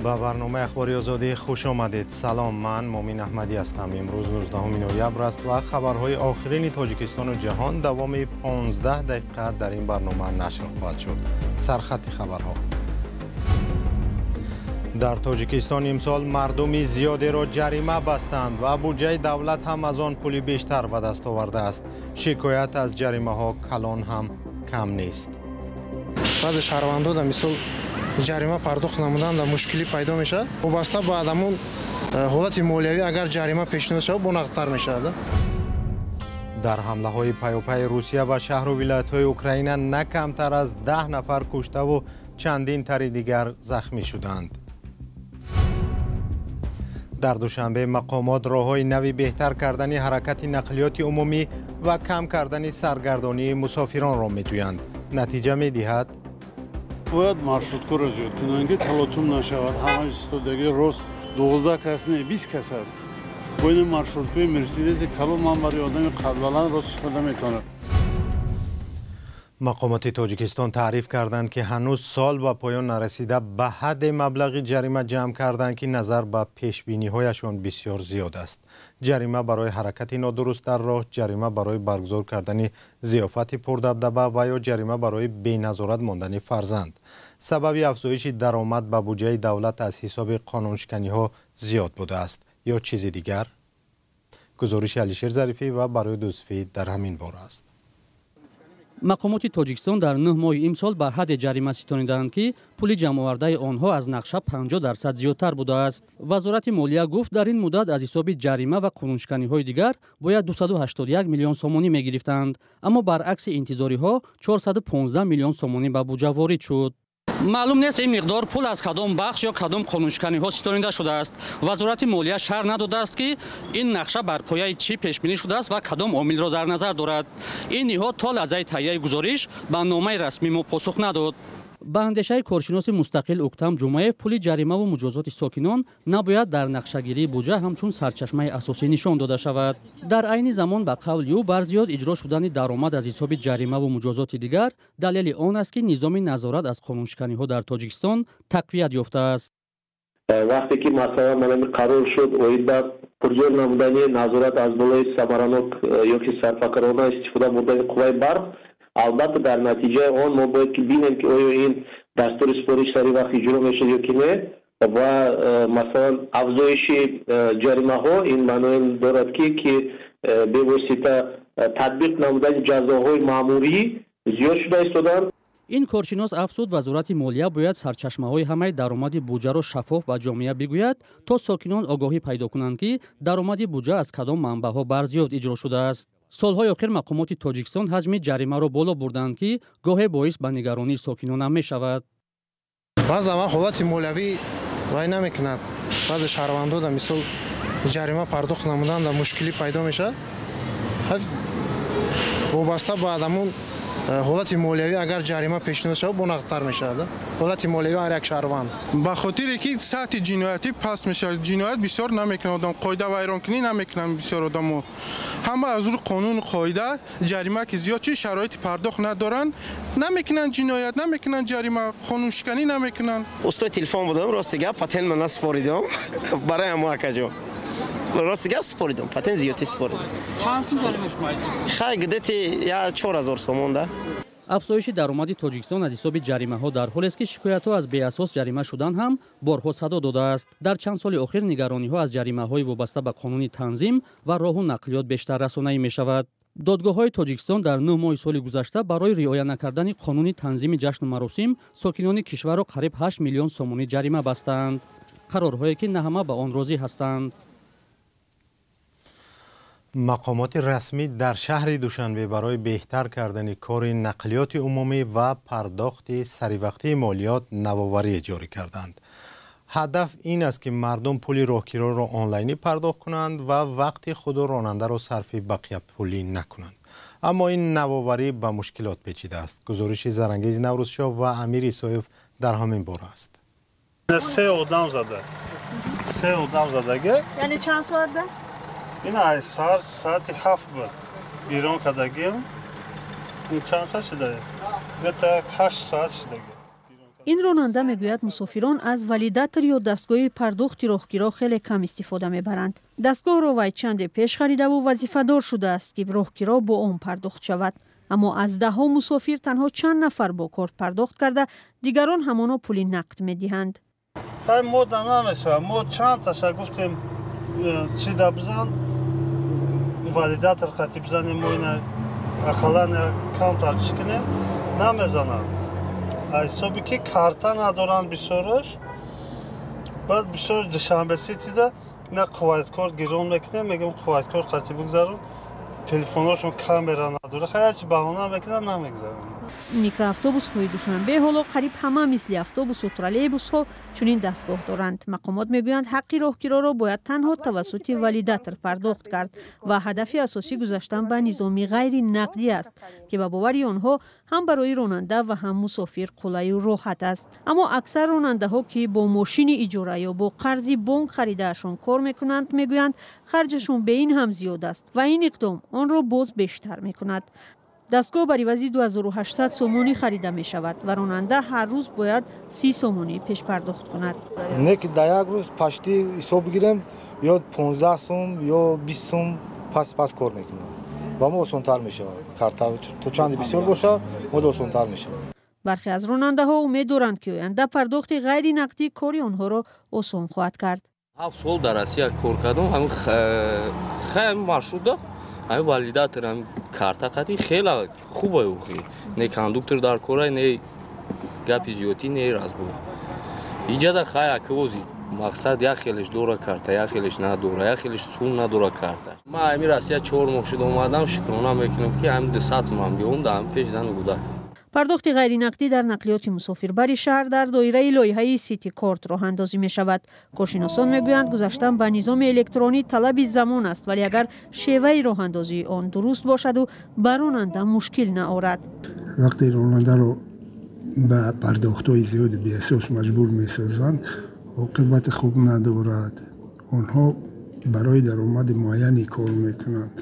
Ба барномаи Ахбори Озодӣ хуш омадед. Салом, ман Мумин Аҳмадӣ ҳастам. Имрӯз 19 ноябр аст ва хабарҳои охирини Тоҷикистону ҷаҳон давоми 15 дақиқа дар ин барнома нашр хоҳад шуд. Сархати хабарҳо. Дар Тоҷикистон имсол мардуми зиёдеро ҷарима бастанд ва буҷаи давлат ҳам аз он пули бештар ба даст овардааст. Шикоят аз ҷаримаҳо калон ҳам кам нест. Баъзе шаҳрвандон дар мисол ҷарима пардохт намудан дар мушкилӣ пайдо мешавад. Вобаста ба ҳамон ҳолати молиявӣ агар ҷарима пешниҳод шавад, бонақдтар мешавад. Дар ҳамлаҳои пайопайи Русия ба шаҳру вилоятҳои Украина на камтар аз 10 нафар куштаву чандин тари дигар захмӣ шуданд. Дар Душанбе мақомот роҳҳои нави беҳтар кардани ҳаракати нақлиёти умумӣ ва кам кардани саргардонии мусофиронро меҷӯянд. Натиҷа медиҳад? Бояд маршруткаро зиёд кунанд, ки талотум нашавад. Ҳамаи истодаги рост 12 кас не, 20 кас аст. Бо ин маршруткаи Мерседеси калон ман барои одами қадбаланд рост истода метавонад. Мақомоти Тоҷикистон таъриф карданд, ки ҳанӯз сол ба поён нарасида ба ҳадде маблағи ҷарима ҷамъ карданд, ки назар ба пешбиниҳояшон бисёр зиёд аст. Ҷарима барои ҳаракати нодуруст дар роҳ, ҷарима барои баргузор кардани зиёфати пурдабдаба ва ё ҷарима барои беназорат мондани фарзанд. Сабаби афзоиши даромад ба буҷаи давлат аз ҳисоби қонуншиканиҳо зиёд будааст ё чизи дигар? Гузориши Алишер Зарифӣ ва Барои Дусфӣ дар ҳамин бора аст. Мақомоти Тоҷикистон дар 9 моҳи имсол ба ҳадде ҷарима ситонидаанд, ки пули ҷамъовардаи онҳо аз нақша 50% зиёдтар будааст. Вазорати молия гуфт, дар ин муддат аз ҳисоби ҷарима ва қонуншиканиҳои дигар бояд 281 миллион сомонӣ мегирифтанд, аммо баръакси интизориҳо 415 миллион сомонӣ ба буҷа ворид шуд. Маълум нест, ин миқдор пул аз кадом бахш ё кадом қонуншиканиҳо ситонида шудааст. Вазорати молия шарҳ надодааст, ки ин нақша бар пояи чӣ пешбинӣ шудааст ва кадом омилро дар назар дорад. Ин ниҳод то лаҳзаи таҳияи гузориш ба номаи расмӣ мо посух надод. Ба андешаи коршиноси мустақил Уктам Ҷумаев, пули ҷаримаву муҷозоти сокинон набояд дар нақшагирии буҷа ҳамчун сарчашмаи асосӣ нишон дода шавад. Дар айни замон, ба қавли ӯ, бар зиёд иҷро шудани даромад аз ҳисоби ҷаримаву муҷозоти дигар далели он аст, ки низоми назорат аз қонуншиканиҳо дар Тоҷикистон тақвият ёфтааст. Вақте ки масалан манами қарор шуд оид ба пурзӯр намудани назорат аз болои самаранок ёки сарфакорона истифода бурдани қувваи барқ, албатта дар натиҷаи он мо бояд ки бинем, ки оё ин дастури супориш сари вақт иҷро мешавад ё ки не. Ва масалан афзоиши ҷаримаҳо ин маъное дорад, ки бевосита татбиқ намудани ҷазоҳои маъмурӣ зиёд шуда истоданд. Ин коршинос афзуд, Вазорати молия бояд сарчашмаҳои ҳамаи даромади буҷаро шаффоф ба ҷомеа бигӯяд, то сокинон огоҳӣ пайдо кунанд, ки даромади буҷа аз кадом манбаъҳо барзиёд иҷро шудааст. Солҳои охир мақомоти Тоҷикистон ҳаҷми ҷаримаро боло бурданд, ки гоҳе боис ба нигаронии сокинонам мешавад. Баъзан вақт ҳолати молиявӣ вай намекунад. Баъзе шаҳрвандон дар мисол ҷарима пардохт намудан дар мушкилӣ пайдо мешавад. Вобаста ба ҳамон ҳолати молиявӣ агар ҷарима пешниҳод шавад, бонақдтар мешавад. Ҳолати молиявӣ ҳар як шаҳрванд. Ба хотире ки сатҳи ҷиноятӣ паст мешавад, ҷиноят бисёр намекунад одам, қоида вайронкунӣ намекунанд бисёр одамо. Ҳама аз рӯи қонуну қоида ҷарима ки зиёд чи шароити пардохт надоранд, намекунанд ҷиноят, намекунанд ҷарима, қонуншиканӣ намекунанд. Устои телефон будам, рости гап, патент ман насупоридам. Барои ҳамо акаҷон. Рости гап, супоридам, патент зиёдтӣ супоридам. Чанд сум ҷарима шумо? Хай, где-то я 4000 сомон да. Афзоиши даромади Тоҷикистон аз ҳисоби ҷаримаҳо дар ҳолест, ки шикоятҳо аз беасос ҷарима шудан ҳам борҳо садо додааст. Дар чанд соли охир нигарониҳо аз ҷаримаҳои вобаста ба қонуни танзим ва роҳу нақлиёт бештар расонаӣ мешавад. Додгоҳҳои Тоҷикистон дар 9 моҳи соли гузашта барои риоя накардани қонуни танзими ҷашну маросим сокинони кишварро қариб 8 миллион сомонӣ ҷарима бастаанд, қарорҳое ки на ҳама ба он розӣ ҳастанд. Мақомоти расмӣ дар шаҳри Душанбе барои беҳтар кардани кори нақлиёти умумӣ ва пардохти саривақтии молиёт навоварӣ ҷорӣ карданд. Ҳадаф ин аст, ки мардум пули роҳкироро онлайнӣ пардохт кунанд ва вақти худу ронандаро сарфи бақияпулӣ накунанд. Аммо ин навоварӣ ба мушкилот печидааст. Гузориши Зарангиз Наврӯзшоҳ ва Амир Исоев дар ҳамин бора аст. Се одам зада, се одам задаге. Яъне чанд соат да? Ин ай саҳар соати 7 буд, гирон кардагим. Ин чанд шуда? Где-то 8 соат шудаги. Ин ронанда мегӯяд, мусофирон аз валидатор ё дастгоҳи пардохти роҳкиро хеле кам истифода мебаранд. Дастгоҳро вай чанде пеш харидаву вазифадор шудааст, ки роҳкиро бо он пардохт шавад. Аммо аз даҳҳо мусофир танҳо чанд нафар бо корт пардохт карда, дигарон ҳамоно пули нақд медиҳанд. Мода намешавад. Мо чанд таша гуфтем, чӣ да бизан, валидатор қати бизанем, мо ина ақаллан камтар чӣ кунем, намезананд. Ҳисоби ки карта надоранд бисёраш. Баъд бисёр Душанбе Ситида на қувваткор гирон мекунем, мегӯем қувваткор қати бигзарон, телефонҳошон камера надорад, ҳарчи баҳона мекунанд, намегзаранд. Микроавтобусҳои Душанбе ҳоло қариб ҳама мисли автобусу троллейбусҳо чунин дастгоҳ доранд. Мақомот мегӯянд, ҳаққи роҳкироро бояд танҳо тавассути валидатор пардохт кард ва ҳадафи асосӣ гузаштан ба низоми ғайри нақдӣ аст, ки ба бовари онҳо ҳам барои ронанда ва ҳам мусофир қулайу роҳат аст. Аммо аксар ронандаҳо, ки бо мошини иҷора ё бо қарзи бонк харидаашон кор мекунанд, мегӯянд, харҷашон бе ин ҳам зиёд аст ва ин иқдом онро боз бештар мекунад. Дастгоҳ бар ивази 2800 сомонӣ харида мешавад ва ронанда ҳар рӯз бояд 30 сомонӣ пешпардохт кунад. Не ки дар як рӯз пашти ҳисоб бигирем, ё 15 сум ё 20 сум пас кор мекунад ва мо осонтар мешавад. Карта то чанде бисёр бошад, мо осонтар мешавад. Бархе аз ронандаҳо умед доранд, ки оянда пардохти ғайри нақдӣ кори онҳоро осон хоҳад кард. 7 сол дар Россия кор кардам, ҳамин маршрутда ҳамин валидатор, ҳамин карта қати хеле хуб охи. Не кондуктор дар кора, не гапи зиёдӣ, не разбой. Иҷада хай аквози мақсад як хелеш дора карта, як хелеш надора, як хелеш сум надора карта. Ман ҳамин Россия 4 моҳ шуд омадам, шукрона мекунам, ки ҳамин 200 сум биём дар ҳамин пеш зану кӯдак. Пардохти ғайринақдӣ дар нақлиёти мусофирбари шаҳр дар доираи лоиҳаи Сити Корт роҳандозӣ мешавад. Коршиносон мегӯянд, гузаштан ба низоми электронӣ талаби замон аст, вале агар шеваи роҳандозии он дуруст бошаду ба ронанда мушкил наорад. Вақте ронандаро ба пардохтҳои зиёди беасос маҷбур месозанд, оқибати хуб надорад. Онҳо барои даромади муайяне кор мекунанд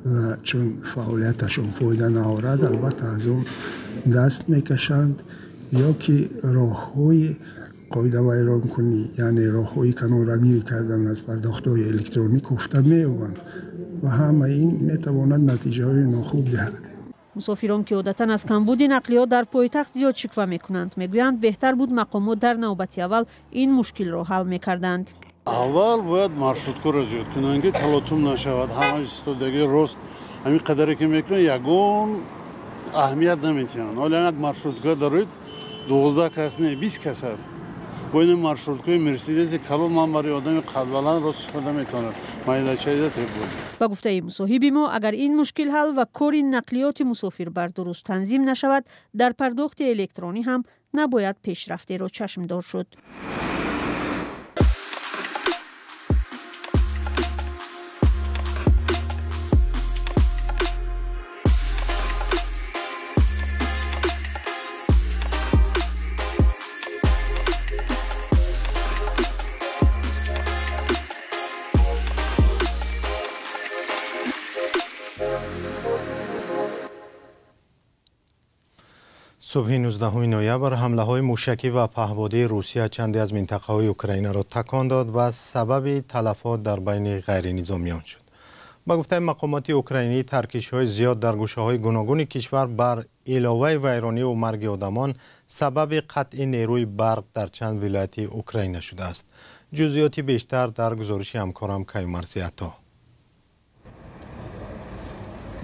ва чун фаъолияташон фоида наорад, албатта аз он даст мекашанд ё ки роҳҳои қоидавайронкунӣ, яъне роҳҳои канорагирӣ кардан аз пардохтҳои электронӣ кофта меёбанд ва ҳама ин метавонад натиҷаҳои нохуб диҳад. Мусофирон, ки одатан аз камбуди нақлиёт дар пойтахт зиёд шиква мекунанд, мегӯянд, беҳтар буд мақомот дар навбати аввал ин мушкилро ҳал мекарданд. Аввал бояд маршруткоро зиёд кунанд, ки талотум нашавад, ҳамаи истодаги рост. Ҳамин қадаре ки мекунанд, ягон аҳамият наметиҳанд. Ҳоло як маршрутка дароид, 12 кас не, 20 кас аст. Бо ин маршруткаи Мерседеси калон ман барои одами қадбаланд рост истода метавонад. Майдачаида тебуд. Ба гуфтаи мусоҳиби мо, агар ин мушкил ҳал ва кори нақлиёти мусофирбар дуруст танзим нашавад, дар пардохти электронӣ ҳам набояд пешрафтеро чашмдор шуд. Субҳи 19 ноябр ҳамлаҳои мушакӣ ва паҳбодии Русия чанде аз минтақаҳои Украинаро такон дод ва сабаби талафот дар байни ғайринизомиён шуд. Ба гуфтаи мақомоти украинӣ, таркишҳои зиёд дар гӯшаҳои гуногуни кишвар бар иловаи вайрониву марги одамон сабаби қатъи нерӯи барқ дар чанд вилояти Украина шудааст. Ҷузъиёти бештар дар гузориши ҳамкорам Каюмарси Ато.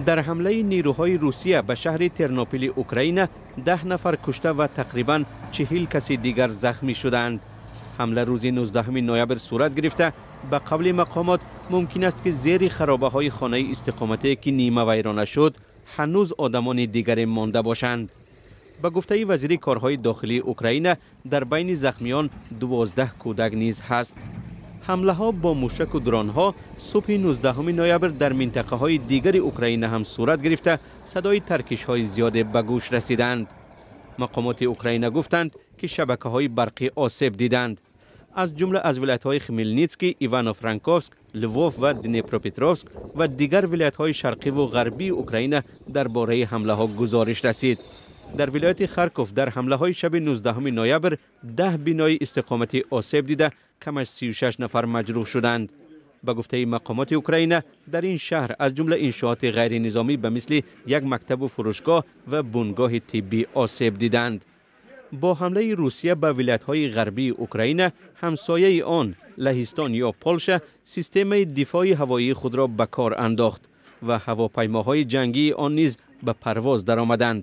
Дар ҳамлаи нерӯҳои Русия ба шаҳри Тернопили Украина 10 нафар кушта ва тақрибан 40 каси дигар захмӣ шудаанд. Ҳамла рӯзи 19 ноябр сурат гирифта, ба қавли мақомот мумкин аст, ки зери харобаҳои хонаи истиқоматие, ки нимавайрона шуд, ҳанӯз одамони дигаре монда бошанд. Ба гуфтаи вазири корҳои дохилии Украина, дар байни захмиён 12 кӯдак низ ҳаст. Ҳамлаҳо бо мушаку дронҳо субҳи 19 ноябр дар минтақаҳои дигари Украина ҳам сурат гирифта, садои таркишҳои зиёде ба гӯш расиданд. Мақомоти Украина гуфтанд, ки шабакаҳои барқӣ осеб диданд. Аз ҷумла аз вилоятҳои Хмелнитский, Ивано-Франковск, Лвов ва Днепропетровск ва дигар вилоятҳои шарқиву ғарбии Украина дар бораи ҳамлаҳо гузориш расид. Дар вилояти Харков дар ҳамлаҳои шаби 19 ноябр 10 бинои истиқоматӣ осеб дида, кам аз 36 нафар маҷрӯҳ шуданд. Ба гуфтаи мақомоти Украина, дар ин шаҳр аз ҷумла иншооти ғайринизомӣ ба мисли як мактабу фурӯшгоҳ ва бунгоҳи тиббӣ осеб диданд. Бо ҳамлаи Русия ба вилоятҳои ғарбии Украина, ҳамсояи он Лаҳистон ё Полша системаи дифои ҳавоии худро ба кор андохт ва ҳавопаймоҳои ҷангии он низ ба парвоз даромаданд.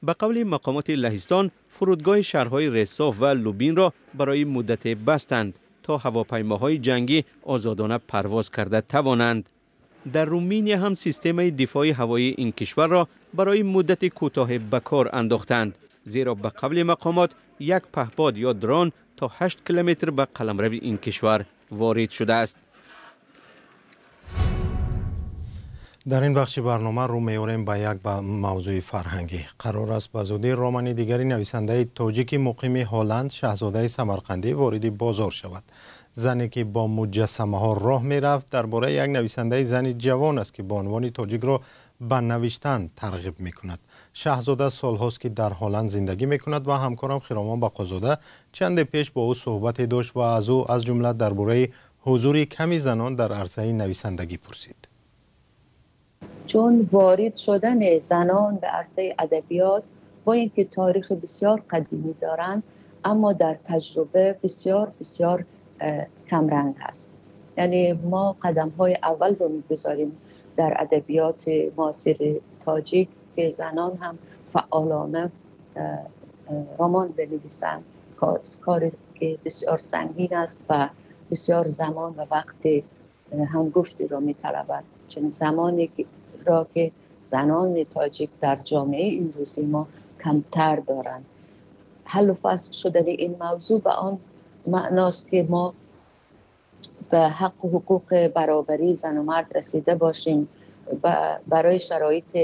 Ба қавли мақомоти Лаҳистон, фурудгоҳи шаҳрҳои Ресов ва Лубинро барои муддате бастанд то ҳавопаймоҳои ҷангӣ озодона парвоз карда тавонанд. Дар Руминия ҳам системаи дифои ҳавоии ин кишварро барои муддати кӯтоҳе ба кор андохтанд, зеро ба қавли мақомот як паҳпод ё дрон то 8 километр ба қаламрави ин кишвар ворид шудааст. Дар ин бахши барнома рӯ меорем ба як мавзӯи фарҳангӣ. Қарор аст ба зудӣ романи дигари нависандаи тоҷики муқими Ҳолланд Шаҳзодаи Самарқандӣ вориди бозор шавад. Зане ки бо муҷассамаҳо роҳ мерафт, дар бораи як нависандаи зани ҷавон аст, ки бонувони тоҷикро ба навиштан тарғиб мекунад. Шаҳзода солҳост, ки дар Ҳолланд зиндагӣ мекунад ва ҳамкорам Хиромон Бақозода чанде пеш бо ӯ суҳбате дошт ва аз ӯ аз ҷумла дар бораи ҳузури ками занон дар арсаи нависандагӣ пурсид. Чун ворид шудани занон ба арсаи адабиёт бо инки таърихи бисёр қадимӣ доранд, аммо дар таҷриба бисёр бисёр камранг аст. Яъне мо қадамҳои аввалро мегузорем дар адабиёти муосири тоҷик, ки занон ҳам фаъолона роман бинависанд, коре ки бисёр сангин аст ва бисёр замон ва вақти ҳамгуфтиро металабад. Чун замоне ро ки занони тоҷик дар ҷомеаи имрӯзи мо камтар доранд. Ҳаллу фасл шудани ин мавзӯъ ба он маъност, ки мо ба ҳаққу ҳуқуқи баробарии зану мард расида бошем, барои шароити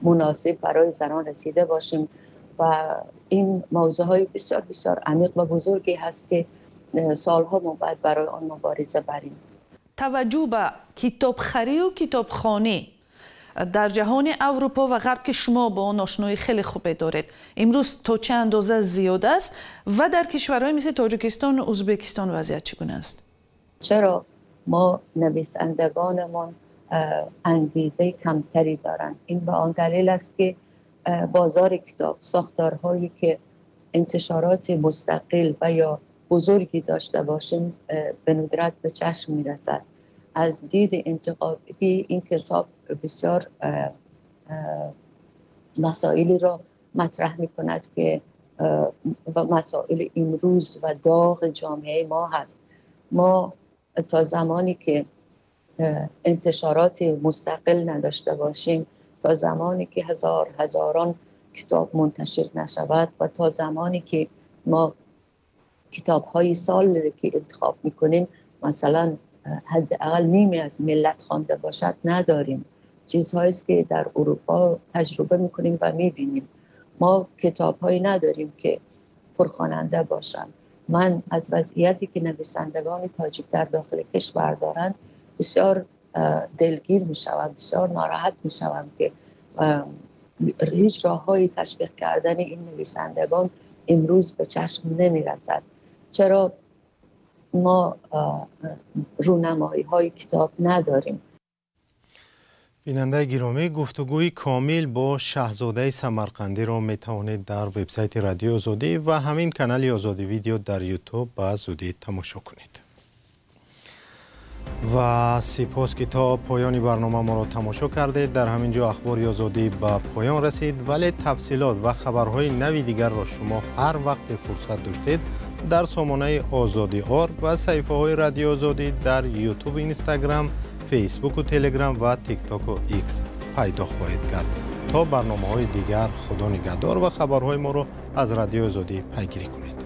муносиб барои занон расида бошем ва ин мавзӯъҳои бисёр бисёр амиқ ва бузурге ҳаст, ки солҳо мо бояд барои он мубориза барем. Таваҷҷӯҳ ба китобхарию китобхонӣ дар ҷаҳони Аврупо ва Ғарб, ки шумо бо он ошноии хеле хубе доред, имрӯз то чӣ андоза зиёд аст ва дар кишварҳои мисли Тоҷикистону Ӯзбекистон вазъият чӣ гуна аст? Чаро мо нависандагонамон ангезаи камтаре доранд? Ин ба он далел аст, ки бозори китоб, сохторҳое ки интишороти мустақил ва ё бузургӣ дошта бошем, ба надрат ба чашм мерасад. Аз диди интиқодӣ ин китоб бисёр масоилеро матраҳ мекунад, ки масоили имрӯз ва доғи ҷомеаи мо ҳаст. Мо то замоне ки интишороти мустақил надошта бошем, то замоне ки ҳазорон китоб мунташир нашавад ва то замоне ки мо китобҳои соле ки интихоб мекунем, масалан ҳадди ақал нимӣ аз миллат хонда бошад, надорем. Чизҳоест ки дар Аврупо таҷриба мекунем ва мебинем. Мо китобҳое надорем, ки пурхонанда бошанд. Ман аз вазъияте ки нависандагони тоҷик дар дохили кишвар доранд бисёр дилгир мешавам, бисёр нороҳат мешавам, ки ҳеҷ роҳҳои ташвиқ кардани ин нависандагон имрӯз ба чашм намерасад. Чаро мо рӯнамоиҳои китоб надорем? Бинандаи гиромӣ, гуфтугӯи комил бо Шаҳзодаи Самарқандиро метавонед дар вебсайти Радиои Озодӣ ва ҳамин канали Озодӣ Видео дар Ютуб ба зудӣ тамошо кунед. Ва сипос, ки то поёни барнома моро тамошо кардед. Дар ҳамин ҷо Ахбори Озодӣ ба поён расид, вале тафсилот ва хабарҳои нави дигарро шумо ҳар вақте фурсат доштед дар сомонаи Озодӣ орг ва саҳифаҳои Радиои Озодӣ дар Ютуб, Инстаграм, Фейсбуку Телеграм ва Тиктоку Икс пайдо хоҳед кард. То барномаҳои дигар Худо нигаҳдор ва хабарҳои моро аз Радиои Озодӣ пайгирӣ кунед.